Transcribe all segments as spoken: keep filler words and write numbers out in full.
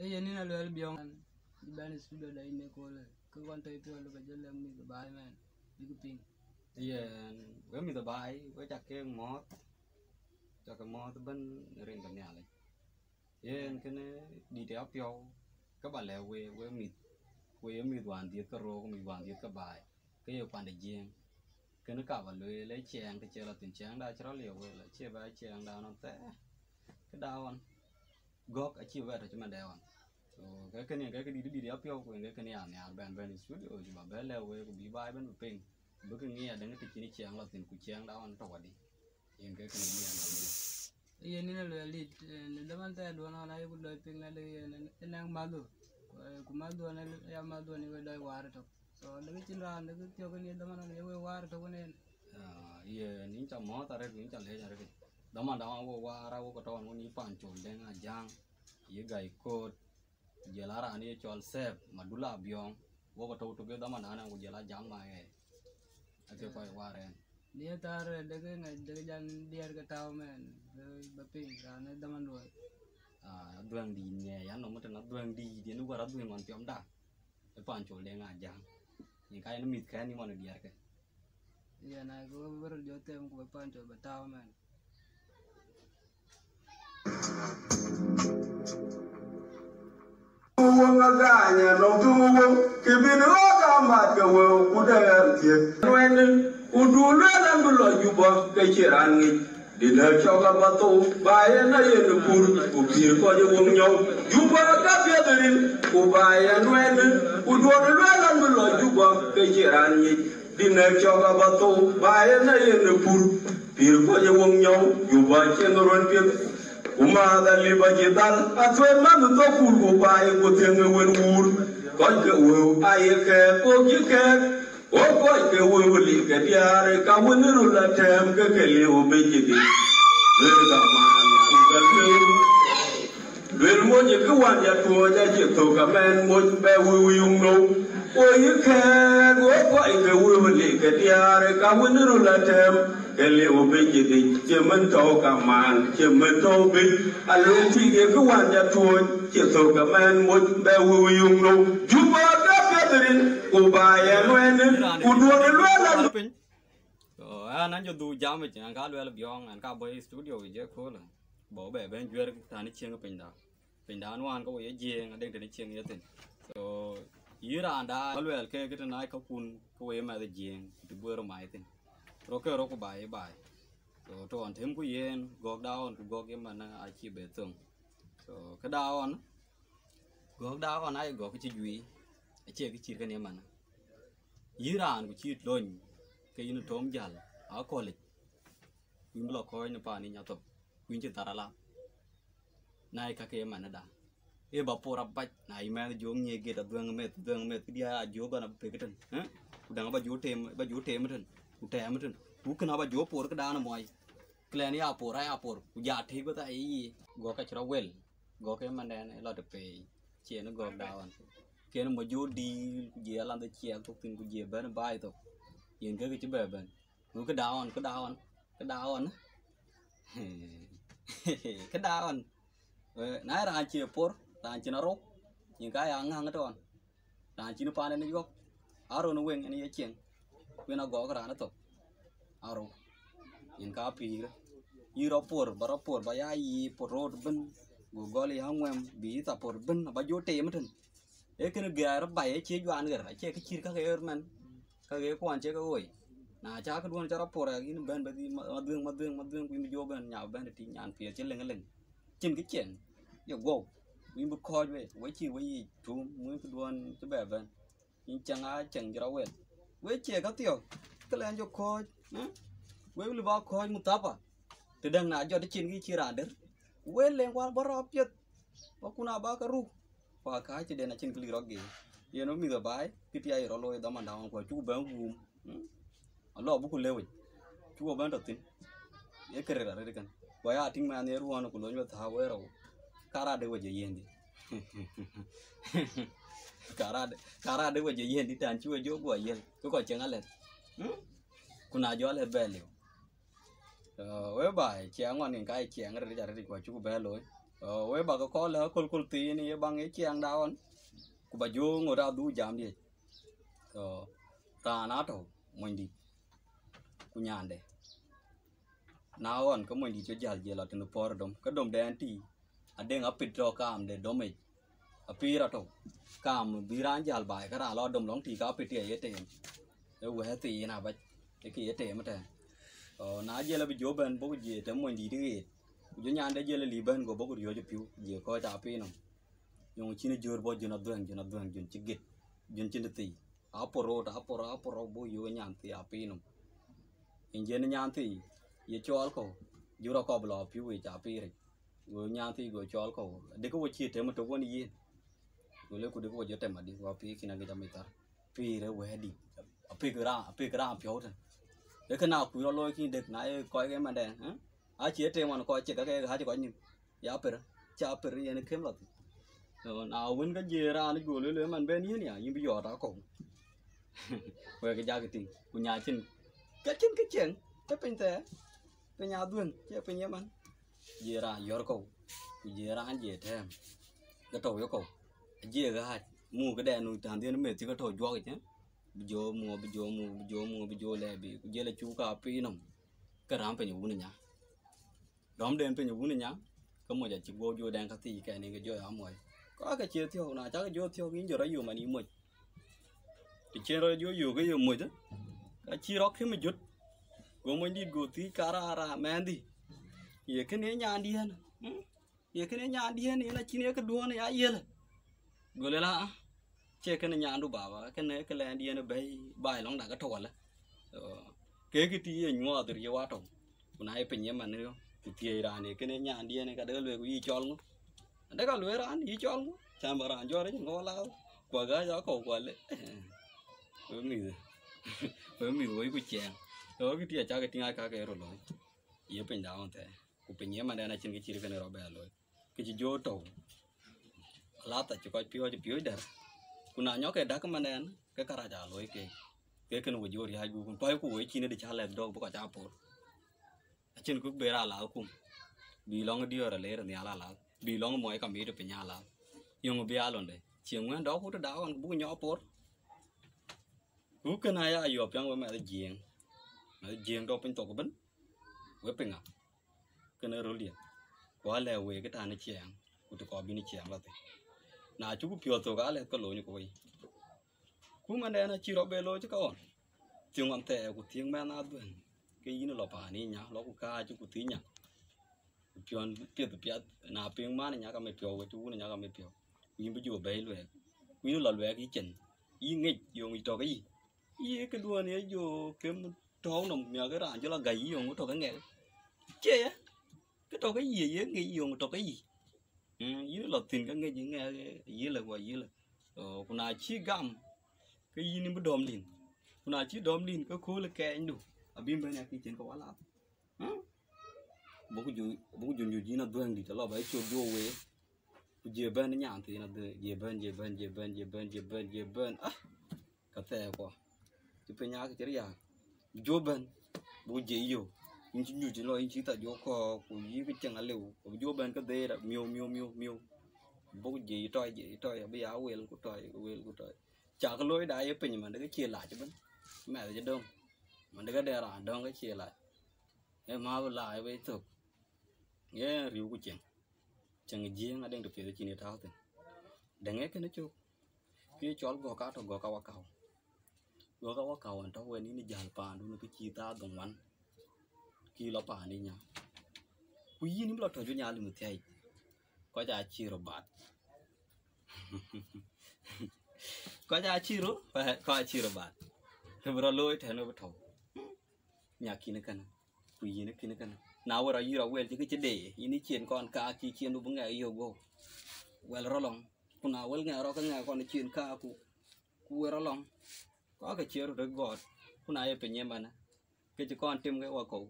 Ee yen nïn aluɛɛl biɔŋ, bɛ̈n studio da yïn ëköölë, kë kɔn tɔ̈ piɔ̈u lëu ba jɔ lɛ̈k mïth baai mɛn, bïk piŋ. Yen, we mïth baai, we ca keek mɔ̈ɔ̈th, ca ke mɔ̈ɔ̈th ëbɛ̈n rin ke Nhialic. Yen kënë dït apiɔ̈u, ke ba lɛ̈k we, we mïth, we ye mïth wään dhiëth ke röök, mïth wään dhiëth ke baai, ke ye kuande Jiëëŋ. Kënë ka ba lueel, ee ciɛɛŋ të cie lɔ thïn, ciɛɛŋda acï rɔt liep wel, acie bɛ ciɛɛŋda nɔn thɛɛr. Këda ɣɔn, gɔ̈k acï bɛ tɔ̈ cï mɛnde ɣɔn. So, ke kënë yen ke këdït dït apiɔ̈u, ku yen ke kënë ya nhiaar bɛ̈n bɛ̈n studio, cï ba bɛ lɛ̈k we, ku bï baai bɛ̈n bï piŋ, ku bïk ŋic adɛ̈ŋ të cïn ciɛɛŋ lɔ thïn, ku ciɛɛŋda ɣɔn tɔ̈ wadï. Yen ke kënë bï yen lɔ lueel. Yen yen aluɛɛl dït, eh, në dhaman thɛɛr duɔ̈n ɣɔn ayek dɔc piŋ adë yen, ë nɛŋ madhu, eh, ku madhu ɣɔn ë ya madhu ɣɔn ë we dɔc waar ëtök. So, dëkï cïn raan, dëkï thiɔ̈k yen ye dhaman ɣɔn ë ye we waar ëtök wën en. Ah, yen, yïn ca mɔ̈ɔ̈th arëët, yïn ca leec arëët. Dhaman da ɣɔn wo waar, wo ke tɔ̈ ɣɔn wën yï Pancol Deŋ Ajaŋ, yï Gai Kot, ku jɔl a raan ye cɔl Sɛp, Madula Biɔŋ, wo ke tɔ̈ tök ë dhaman da ɣɔn, ku jɔl a Jaŋ Maɣɛɛ. Ake kɔc waar ɛn. Diɛt thaar, eh, dek ŋac, dek jan diɛɛr ke tääu mɛn, bï, bï piŋ, raan ë dhaman luɔi. Ah, adhuɛ̈ŋ dïït ŋiɛc, yan nɔm tën adhuɛ̈ŋ dïït, yen wär adhuëëŋ ɣɔn piɔmda. Ë Pancol Deŋ Ajaŋ. Yen ka yen mïth kɛ̈n nïm ɣɔn ë diɛɛrke. Yen a ke we bï röt jɔ them ku bï Pancol bï tääu mɛn. Wëŋ agany anɔŋ tuŋ wëŋ, kë bïn ɣɔ̈k amat ke wëu ku dɛ ɣɛn thiëk. Nuɛɛn, ku du lueel an, bï lɔ Juba ke cï raan ŋic. Dï lɛ̈k cɔk aba thou, ba yen ayen pur, ku pïïr kɔc ë wëŋ nyɔu. Juba ka piɛth rin, ku ba yen nuɛɛn, ku duɔ̈n lueel an, bï lɔ Juba ke cï raan ŋic. Dï lɛ̈k cɔk aba thou, ba yen ayen pur, pïïr kɔc ë wëŋ nyɔu, Juba cieŋ ruɔ̈n piɛth. Ku maath alip acï dhal, athueŋ mänh thok kuur ku baai, ku thiëŋ ë wën wuur. Kɔc ke wëu aye kɛɛk, ku cï kɛɛk. Wo kɔc ke wëu lik ke diaar, ka wën röl atɛ̈ɛ̈m ke ke liu ë bic dït. Wek amaan ku ka liu. Luel moc ë kë wään ya tuɔɔc acï thök amɛn moc bɛ wëu yuŋ nou. Wo yï kɛɛk, wo kɔc ke wëu lik ke diaar, ka wën röl atɛ̈ɛ̈m ke liu ë bic dït. Cï mën tɔ̈u kamaan, cï mën tɔ̈u bic. Aluel tik ë kë wään ya tuɔɔc, cï thök amɛn moc bɛ wëu yuŋ nou. Juba ka piɛth rin, ku ba ya nuɛɛn, ku duɔ̈n lueel an, piny. So, an, an jɔ dhuk jam yic, an ka luɛɛl biɔŋ, an ka bɔ̈ studio yic ëköölë. Bɔ̈ bɛ bɛ̈n juɛ̈r tɛ̈n cieŋ pinyda. Pinyda nuan ke we ye Jiëëŋ, adɛ̈ŋ tënë cieŋ ye thïn. So, yï raanda luɛɛl ke kë tënë kakun ke we ye mɛth Jiëëŋ, të guëër röt mai thïn. Röt ke röt ku baai ye baai. So, të ɣɔn tëmku yen, gɔ̈kda ɣɔn ku gɔ̈k ye man acï bɛ thöŋ. So, këda ɣɔn, gɔ̈kda ɣɔn aye gɔ̈k cï juiir, acie kë cït kënë ye man. Yïn raan ku cït lony, ke yïn tom jäl akɔ̈lic, ku yïn bï lɔ kɔ̈ɔ̈c në paan yïn athok, ku yïn cï thar ala. Na ye kakë ye manëda, ee ba por abac, na yï mɛnh jɔ ŋiɛc gët adhuëŋ meth, adhuëŋ meth, këdï a jɔ bɛ̈n abï pek tën, ë? Ku däŋ aba jɔ tem, ba jɔ tem tën, ku tɛɛm tën, ku kën aba jɔ por këdan muɔi. Këlɛn ya por, aya por, ku ja tëëk bï thai yï, gɔ̈k ka cï rɔt wel. Gɔ̈k ke mandɛn ë lɔ të pei, cien gɔ̈k da ɣɔn. Kën mɔ jɔ dïïl, ku jie alandhë ciɛɛk thok thïn, ku jie bɛ̈n baai thok. Yen ke kë cï bɛ bɛ̈n. Ku këda ɣɔn, këda ɣɔn, këda ɣɔn. Këda ɣɔn. Eh, na ye raan cie por, raan cïn arou, yen ka ya ŋäŋ ëtɔ̈ɔ̈n. Raan cïn paan en yɔ̈k, aron weŋ en ye cieŋ, ku en agɔɔk raan ëthok, arou, yen ka pïïr. Yï rɔt por, ba rɔt por, ba ya yï por rot ëbën, go gɔl yï aŋuɛm, bï yï tha por ëbën, aba jɔ teem tën. Ee kënë gɛɛr ë bai, acie juan ɣer, acie kë cït kakë ɣer mɛn, kakë kuɔn cie ke ɣoi. Na ca këduɔ̈n ca rɔt por, yïn bɛ̈n bɛ dhil ma-, madhuëŋ, madhuëŋ, madhuëŋ, ku yïn bï jɔ bɛ̈n, nya bɛ̈n tëtï nyan piɛth cï leŋ leŋ. Cïn kë cieŋ, ye guɔ̈u, ku yïn bï kɔ̈ɔ̈c wei, wei cï wei yic tum, wei këduɔ̈n cï bɛ bɛ̈n. Yïn cäŋ aa cäŋ jɔt awel. Wek cie ka thiɔ̈k, ke lɛn jɔ kɔ̈ɔ̈c, ë? Wek lëu ba kɔ̈ɔ̈c muthapa. Të däŋ na jɔt cin kï cï raan dër. Wek leŋ wal bä rɔt piɛth, ba kun aa ba ke ruk. Ku aa kääc cï den acïn kë lik rɔt geer. Yen ë mïth ë baai, kë tï aye rɔt looi dhaman daun ku acuk bɛ̈n guum, ë? Alɔ buku lëu yic, cuk bɛ̈n tɔ thïn. Ye këril arëët kën. Ku aya tïŋ mɛnh ye ruɔɔn ku lony we thää wërou. Karade we jɔ yiëndï. Karade, karade we jɔ yiëndï tän cï we jɔ guɔ yiël. Kë kɔc cieŋ alɛth. Hmm? Ku na jɔ alɛth bɛ liu. Eh, we baai, ciɛɛŋ ŋɔn nin ka ye ciɛɛŋ rɛ̈t arëët ku acuk bɛ looi. So, we ba ke kɔɔr lɛ̈k akölaköl thiin ye baŋ ye ciɛɛŋda ɣɔn, ku ba jɔ ŋot adhuk jam diɛ̈. So, raan atɔ̈, monydït, ku nyande. Na ɣɔn ke monydït cï jäl jiël atënë pɔ̈r dom, ke domdɛn tïï, adeŋ apit tɔ̈ kaam de dom yic, apïïr atɔ̈, kaam bï raan jäl baai, ke raan lɔ dom lɔŋ tïï, ka apit tïï aye teem. Ee wɛ̈ɛ̈r thiin abac, ee kë ye teem ëtɛ̈ɛ̈n. So, na jiël abï jɔ bɛ̈n, bɔ̈ ku jiëë tɛ̈ monydït ɣet, ku jɔ nyande jiël ë lip bɛ̈n, go bɔ̈ ku riɔ̈ɔ̈c ë pïu, jiëë kɔc apiny nɔm. Yöŋ cïn jör bɔ̈, jön adhuɛ̈ŋ, jön adhuɛ̈ŋ, jön cï git, jön cïn thii. Apor rot, apor, apor rot, bɔ̈ yöök nyan thii apiny nɔm. Yen jën nyan thii, ye cɔɔl kɔ̈u, jur akɔp lɔ pïu yic apïïr yic. Go nyan thii go cɔɔl kɔ̈u, dëkë wo cï tem ëtök wën yen. Go lëk ku dëkë wo jɔ tem adï, wa pïïr kïn agëc amithar. Pïïr ë wɛ̈ɛ̈r dït, apïk raan, apïk raan piɔ̈u tën. Ee kënë akuc rɔt looi kïn dëk, na ye kɔc ke mandɛn, ë? Acie tem ɣɔn kɔc cïk, kake ɣääc kɔc nïm. Ya per, ca per yen këm lɔ thïn. So, na wën ke jiëë raan, go lueel, man bɛ̈n yïn ya, yïn bï yɔɔt akɔ̈u. Wek ke jakï tïŋ, ku nya cïn, ke cïn kë ciɛŋ, ke piny thɛɛr, piny adhuëŋ, cie piny ye man. Jiëë raan yɔ̈r kɔ̈u, ku jiëë raan jiëë tɛ̈ɛ̈m, ke tɔ̈u ye kɔ̈u, ajiëë ɣääc, muk këdɛn nu tän dhiën meth cï ke tɔ̈u juɔk yic, ë? Bï jɔ muk, bï jɔ muk, bï jɔ muk, bï jɔ lɛɛr bï, ku jiël acuk apiny nɔm, ke räm piny wun ë nya. Rɔ̈mden piny wun ë nya, ke moc acï guɔ̈p jɔ dɛn ka thii kɛn ke jɔ ya moc. Kɔc ke cie thiɔ̈k, na cak jɔ thiɔ̈k, yïn jɔ rɔt yom an yï moc. Të cïn rɔt jɔ yök ke ye moc, ë, ka cï rɔt këm jöt, go monydït go thiëc ka raar raar, mɛnhdï, ye kënë nyandiɛ̈n, mm? Ye kënë nyandiɛ̈n, yen acïn ye këduɔ̈ɔ̈n ya yiëlë. Go lueel, aa, cie kënë nyandu baba, kënë kë lɛndiɛ̈n ë bɛ̈i baai lɔŋda ke tɔ̈u alë. So, kek kë tïï ye nyuɔɔth riëëu atɔ̈u, ku na ye piny ye man riɔ̈u, ku thiëëc raan ye kënë nyandiɛ̈n ka dek lueel ku yï cɔl ŋö? Adek alueel raan yï cɔl ŋö? Cam ba raan jɔt rec ŋö la, ku agääc akɔ̈u ku ale. We mïth, we mïth woi ku ciɛɛŋ. So, kë tïï acak ke tïŋ aa ka ke röt looi. Ye pinyda ɣɔn thɛɛr, ku piny ye mandɛn acïn kë cït kënë rɔt bɛ looi. Kë cï jɔ tɔ̈u, alath acï kɔc piɔ̈ɔ̈c ë piɔ̈ɔ̈c dɛ̈r. Ku na nyɔk ke dak ëmën ɛn, ke kärac aa looi keek. Ke kën we jɔ riääc gup, päi ku woi cïn ëdï cä lɛ̈k dɔ̈k bï kɔc aa por. Acïn kuk ber alath kum, bï lɔŋ diɔ̈ɔ̈r aler nhial alath, bï lɔŋ muɔc ka miit piny alath. Yöŋ bï alonde, cieŋ wën dɔ̈k ku tëda ɣɔn buk nyɔk por. Ku kën aya yɔ̈ɔ̈p piɛŋ we mɛth Jiëëŋ. Mɛth Jiëëŋ tɔ̈ piny thok ëbën, we piŋ ŋa? Kënë röl diɛ̈, ku alɛ̈k week ë tän ë ciɛɛŋ, ku të kɔɔr bïn ë ciɛɛŋ lɔ thïn. Na cuk piɔ̈ɔ̈th thök, alɛ̈th ke lony ku wei. Ku man ɛn acï rɔt bɛ looi cï ka ɣɔn. Thiëŋ ɣɔn thɛɛr ku thiëŋ mɛnh adhuɛ̈ŋ, ke yïn lɔ paan ë nya, lɔ ku kääc ku thiëc nya. Ku piɔ̈n piɛth piath, na piŋ man ë nya ka mit piɔ̈u, we cï wun ë nya ka mit piɔ̈u. Ku yïn bï jɔ bɛ̈i luɛɛk. Ku yïn lɔ luɛɛk yï cen. Yï ŋic yöŋ yic tɔ̈ ke yï. Yï këduɔ̈n ye jɔ kem tɔ̈u nɔm miäk raan jɔ lɔ gäi yï yöŋ tɔ̈ ke ŋɛk. Cie ye? Kë tɔ̈ ke yï ye ŋic yöŋ tɔ̈ ke yï. Mm, yïn lɔ thïn ke ŋic yï ŋɛk, yïlë ku ayïlë. So, ku na cï gam, ke yïn bï dɔm lin. Ku na cï dɔm lin, ke kööl ë kɛɛnydu abï bɛ̈n ya kï cen ke walath. Mm? Buk jɔ, buk jɔ nyuc yïn adhuɛ̈ŋdït, alɔ ba yï cök jɔ wee. Ku jɔ bɛ̈n nyan thiin adhë, jɔ bɛ̈n, jɔ bɛ̈n, jɔ bɛ̈n, jɔ bɛ̈n, jɔ bɛ̈n, jɔ bɛ̈n. Ah, ka thɛɛr kuɔ. Cï piny aa ke cï riääk. Bï jɔ bɛ̈n, buk jɔ yök. Yïn cï nyuc lɔ, yïn cï tha jɔ kɔ̈ɔ̈k, ku yï ke cieŋ alëu. Ku bï jɔ bɛ̈n ke dheer, miöu, miöu, miöu, miöu. Buk jɔ tɔi, jɔ tɔi, abï ya wel ku tɔi, wel ku tɔi. Cak looi da ye piny man de ke cie lac ëbën. Mɛth cï döŋ. Man de ke dɛn raan döŋ ke cie lac. Ee ma bï lac wei thök. Ye riëëu ku cieŋ. Cieŋ Jiëëŋ adeŋ të piɛth cïn ye tääu thïn. Dɛŋ ee kënë cök. Kë cɔl gɔ̈k atɔ̈ gɔ̈k awakäu. Gɔ̈k awakäu ɣɔn tɔ̈ wën yïn jäl paandun kë cï thaa dhoŋuan. Kï lɔ paan ë nya. Ku yïn bï lɔ tɔ̈c wën ya lim thiäic. Kɔc aa cï röt bat. Kɔc aa cï röt, kɔc aa cï röt bat. Bï rɔt looi tɛ̈n we bï tɔ̈u. Nya kïn kënë, ku yïn kïn kënë. Na wën rɔt yï rɔt wel cï kë cï dee, yïn ë cien kɔn kaak cï ciendu bï ŋɛk yök guɔ̈u. Wel rɔt lɔŋ, ku na wel ŋɛk rɔt ke ŋɛk kɔn ë cien kaak ku, ku wel rɔt lɔŋ. Kɔc ke cie röt ë gɔɔt, ku na ye piny ëmënë, ke cï kɔn tim ke wakɔ̈u.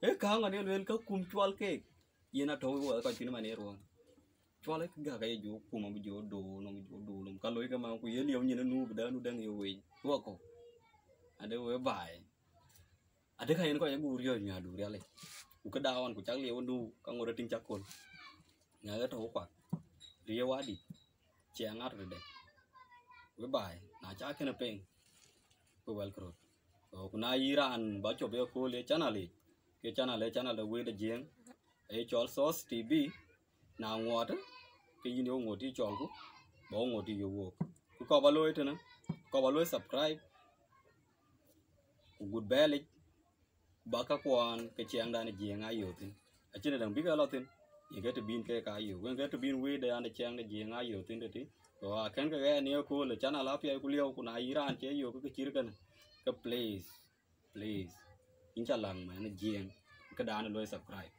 Ee kääŋ ɣɔn ye lueel ke kum cuɔl keek, yen atɔ̈u wek kɔc thïn man ye ruɔ̈ɔ̈n. Cuɔl ë kë gäk aye jɔ kum abï jɔ dool nɔm, jɔ dool nɔm. Ka loi ke man ku ye liɛu nyin ë nu bï dɛ̈ nu dɛ̈ŋ ye wei. Wakɔ̈u. Ade we baai. Ade ka yen kɔc aguur riɔ̈ɔ̈c miäkdu rialic. Ku këda ɣɔn ku cak lieu nu ka ŋot atiŋ cak kol. Ŋɛk ë tɔ̈u kuak. Riëëu adït. Ciɛɛŋ atɔ̈ tëde. We baai, na ca kënë piŋ, we wɛl kërot. So, ku na yï raan ba cop ye kööl ye channel yic, ke channel ë channel de Wëët de Jiëëŋ, aye cɔl Source T V, na ŋuɔɔt, ke yïn ye ŋot yï cɔlku, ba ŋot yï yök wok. Ku kɔɔr ba looi tënë, kɔɔr ba looi subscribe, ku gut bɛ̈ɛ̈l yic, ku ba käkuɔn ke ciɛɛŋdan Jiëëŋ aa yök thïn. Acïn däŋ bï ke lɔ thïn, ye ke të bïn ke ka yök. Wen ke të bïn wëët de an de ciɛɛŋ de Jiëëŋ aa yök thïn tëtï. So akën ke ɣɛn ye kööl channel apiɛth ku lieu, ku na yï raan cie yök ke cït kënë, ke please, please, yïn ca läŋ mɛn Jiëëŋ, këdan looi subscribe.